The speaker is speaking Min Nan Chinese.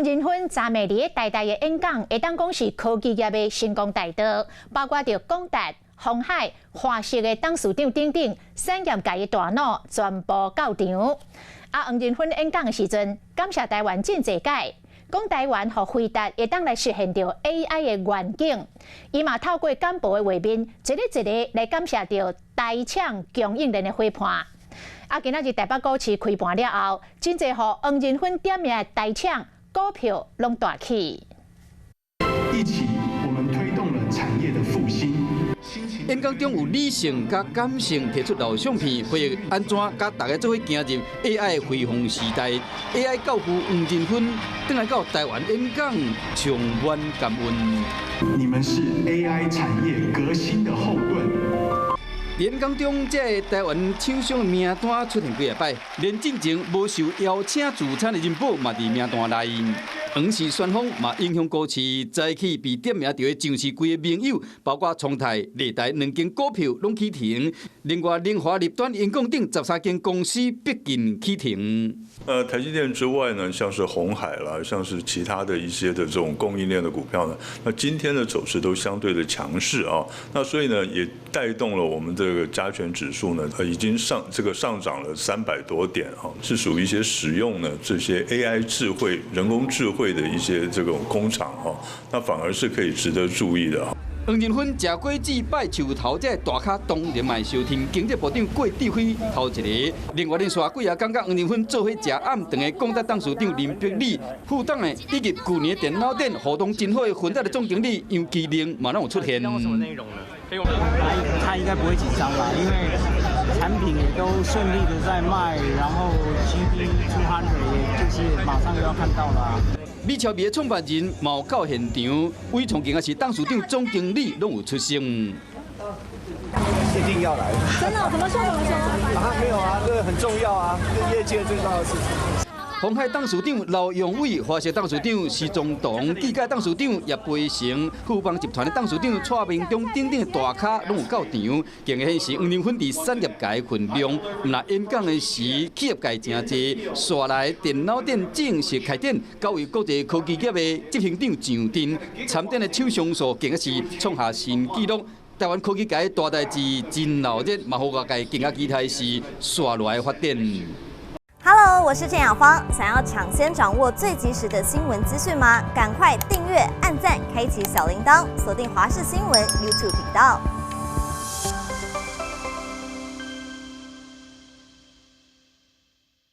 黃仁勳昨暝佇台大的演講，會當講是科技業的成功大道，包括著廣達、鴻海、華碩的董事長等等，產業界的大腦全部到場。啊，黃仁勳演講的時陣，感謝台灣真濟擺，講台灣予輝達會當來實現著 AI 的願景。伊嘛透過簡報的畫面，一个一个來感謝著台廠供應鏈的伙伴。啊，今仔日台北股市開盤了後，真濟予黃仁勳點名的台廠股票攏大起。一起，我們推動了產業的復興。演講中有理性佮感性提出老相片，回憶按怎佮大家做伙行入 AI 輝煌時代。AI 教父黃仁勳轉來到台灣演講，充滿感恩。你們是 AI 產業革新的後盾。演講中，這个台灣廠商名單出現幾仔擺，連進前無受邀請聚餐的人寶嘛佇名單內。黃氏旋風嘛影響股市，早起被點名著的上市櫃的盟友，包括創泰、麗台兩間股票攏起停，另外凌華、立端、英剛等13間公司逼近起停。台積電之外呢，像是鴻海啦，像是其他的一些的這種供應鏈的股票呢，那今天的走勢都相對的強勢啊，那所以呢，也帶動了我們這個加權指數呢，已經上這個上漲了300多點啊，是屬於一些使用呢這些 AI 智慧、人工智慧的一些這種工廠哈，那反而是可以值得注意的。黃仁勳食果子拜樹頭，這大咖當然嘛相挺。經濟部長郭智輝頭一个，另外連續幾仔工佮黃仁勳做伙食暗頓的廣達董事長林伯里、副董的以及舊年電腦展活動真好的輝達的總經理楊基寧嘛攏有出現。他應該不會緊張吧？因為產品也都順利的在賣，然後 GB200 也就是馬上就要看到了。美超微的創辦人嘛有到現場，偉創健也是董事長、總經理攏有出聲。一定要來。真的？怎麼說？怎麼說？啊，沒有啊，這個很重要啊，這業界最重要的事情。鴻海董事長劉揚偉、華碩董事長施宗東、技嘉董事長葉培成、富邦集團的董事長蔡明忠等等大咖攏有到場，更顯示黃仁勳佇產業界的分量。毋但演講的時，企業界誠濟，紲來電腦展正式開展，九位國際科技業的執行長上陣，參展的廠商數更是創下新紀錄。台灣科技界大代誌真鬧熱，嘛予外界更加期待是紲落來的發展。 Hello，我是鄭雅芳。想要搶先掌握最及時的新聞資訊嗎？趕快訂閱、按讚、開啟小鈴鐺，鎖定華視新聞 YouTube 頻道。